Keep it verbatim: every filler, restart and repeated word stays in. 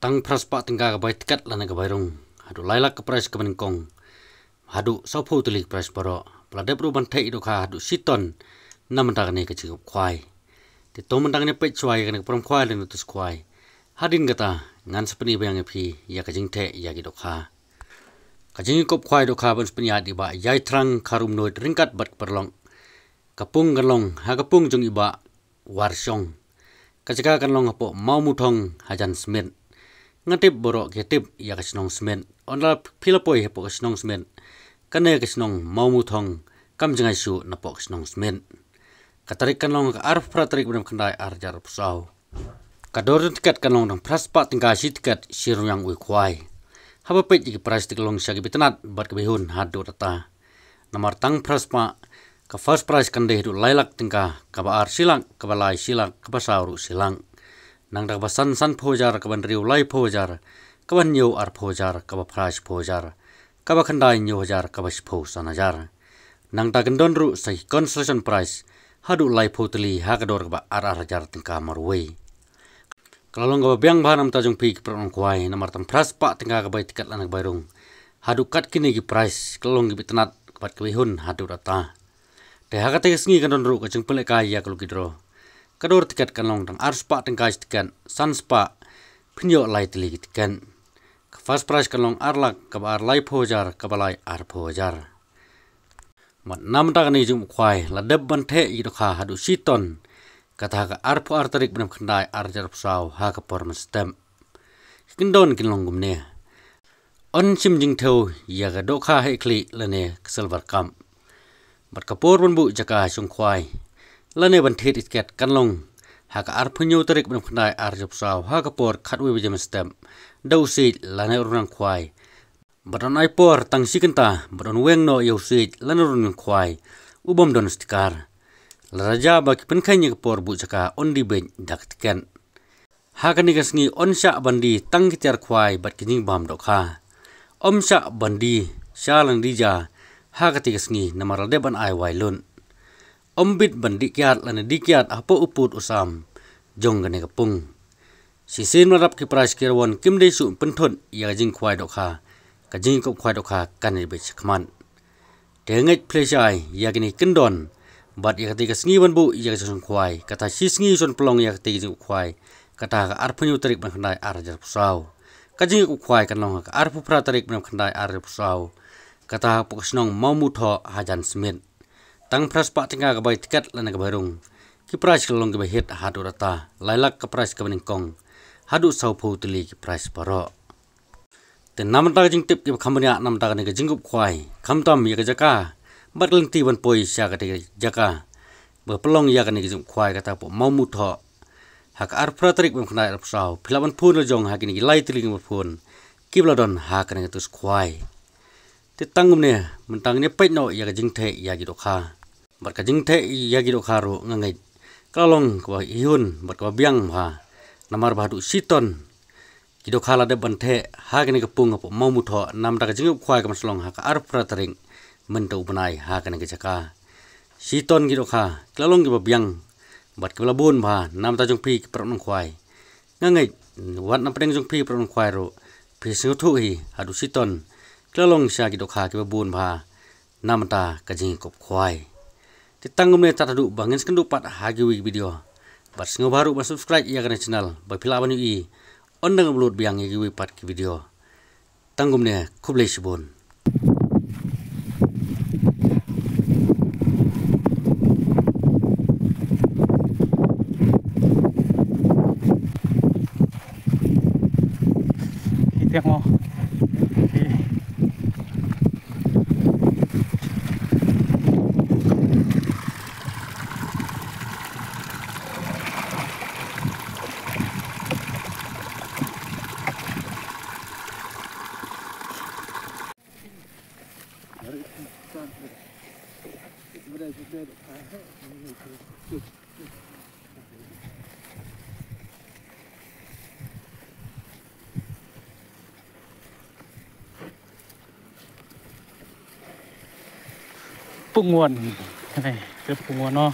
Tang phra spah tyngka ka bai tiket lane ka bai rung, haduh lai lak ka prize kaba nyngkong, haduh sawphew tylli ka prize baroh. Ba la dep ruh ban theh ïa ki dohkha haduh shiton na bynta kane ka jingïakop khwai. Te to mynta ngin ïa peit shuwa ïa kane ka program khwai lane ka tush khwai. Hadien kata ngan sa pyni biang ïa phi ïa ka jingtheh ïa ki dohkha. Ka jingïakop khwai dohkha ban sa pynïaid ïa i Bah Ïaithrang Kharumnuid ryngkat bad ka paralok. Ka pung kan long ha ka pung jong i Bah Warshong. Ka jaka kan long hapoh Mawmuthong hajan Smit. Nga tip baroh ki tip ïa ka shnong Smit. Ynda phi la poi hapoh ka shnong Smit, kane ka shnong Mawmuthong kam jngai shuh napoh ka shnong Smit. Ka tarik kan long ka arphew phra tarik bnai khyndai ar hajar arphew saw. Ka dor jong tiket kan long tang phra spah tyngka shi tiket, shi rmiang uwei u khwai. Haba peit ïa ki prize te ka long sha kiba itynnad bad kiba ihun haduh katta. Namar tang phra spah, ka first prize kan dei haduh lai lak tyngka, kaba ar shi lak, kaba lai shi lak, kaba saw ruh shi lak. Nangta kaba san sanphew hajar, kaba hynriew laiphew hajar, kaba hynñiew arphew hajar, kaba phra shiphew hajar, kaba khyndai hynñiew hajar, kaba shiphew san hajar. Nangta kan don ruh sa ki consolation prize haduh laiphew tylli ha ka dor kaba ar ar hajar tyngka marwei. Ka la long kaba biang bha na bynta jong phi ki paralok nongkhwai, namar tang phra spah tyngka ka bai tiket lane ka bai rung, haduh kat kine ki prize ka la long kiba itynnad bad kiba ihun haduh katta. Te ha katei ka sngi kan don ruh ka jingpynlehkai ïa ka lucky draw. Ka dor tiket kan long tang ar spah tyngka shi tiket, san spah phin ïoh lai tylli ki tiket. Ka first prize kan long ar lak, kaba ar laiphew hajar, kaba lai arphew hajar. Bad na bynta kane ka jingïakop khwai la dep ban theh ïa ki dohkha haduh shiton, kata ha ka arphew ar tarik bnai khyndai ar hajar arphew saw ha ka por mynstep. Ki kyndon kin long kumne: Yn shim jingthew ïa ka dohkha heh khlieh lane ka silver cup. Bad ka por ban buh jaka shong khwai lane ban thied tiket kan long ha ka arphew hynñiew tarik bnai khyndai ar hajar arphew saw ha ka por khatwei baje mynstep da u siej lane u rynïeng khwai. Bad yn ai por tang shi kynta bad yn weng noh ïa u siej lane u rynïeng khwai u bym don sticker. Lada jia ba ki pynkheiñ ïa ka por buh jaka, yn die beit da ka tiket. Ha kane ka sngi yn shah ban die tang ki tiar khwai bad ki jingbam dohkha. Ym shah ban die sha lane die ja ha katei ka sngi namar la dep ban ai wai lut. Ym bit ban die kiad lane die kiad hapoh u pud u sam jong kane ka pung. Shisien ba la dap ki prize ki rangwan kim dei shuh pynthut ïa ka jingkhwai dohkha, ka jingïakop khwai dohkha kan ïa beit shakhmat. Te ngeit phi lehse ïa kine ki kyndon bad ïa katei ka sngi ban buh ïa ka jingshong khwai, kata shi sngi shuwa pynlong ïa katei ka jingïakop khwai, kata ha ka arphew hynñiew tarik bnai khyndai ar hajar arphew saw. Ka jingïakop khwai kan long ha ka arphew phra tarik bnai khyndai ar hajar arphew saw, kata hapoh ka shnong Mawmuthoh hajan Smit. Tang phra spah tyngka ka bai tiket lane ka bai rung. Ki prize ki la long kiba hit haduh katta, lai lak ka prize kaba nyngkong, haduh sawphew tylli ki prize baroh. Te na bynta ka jingtip kiba kham bniah na bynta kane ka jingïakop khwai, khamtam ïa ka jaka bad ka lynti ban poi sha katei ka jaka ba pynlong ïa kane ka jingïakop khwai, kata hapoh Mawmuthoh, ha ka arphew phra tarik bnai khyndai ar hajar arphew saw, phi lah ban phone la jong ha kine ki lai tylli ki number phone kiba la don ha kane ka tush khwai. Te tang kumne mynta ngin ïa peit noh ïa ka jingtheh ïa ki dohkha. Bad ka jingtheh ïa ki dohkha ruh nga ngeit ka la long kaba ihun bad kaba biang bha, namar ba haduh shiton ki dohkha la dep ban theh ha kane ka pung hapoh Mawmuthoh na bynta ka jingïakop khwai kaba sa long ha ka arphew phra tarik mynta u bnai ha kane ka jaka. Shiton ki dohkha ki la long kiba biang bad kiba la bun bha na bynta jong phi ki paralok nongkhwai. Nga ngeit wat na pdeng jong phi paralok nongkhwai ruh phi sngewthuh hi, haduh shiton ki la long sha ki dohkha kiba bun bha na bynta ka jingïakop khwai. Te tang kumne tad haduh ba ngin sa kynduh pat ha kiwei ki video, bad sngewbha ruh ban subscribe ïa kane ka channel ba phi lah ban ïohi ynda nga upload biang ïa kiwei pat ki video. Tang kumne, khublei shibun. Pungwan. Kane, ke pungwan, oh.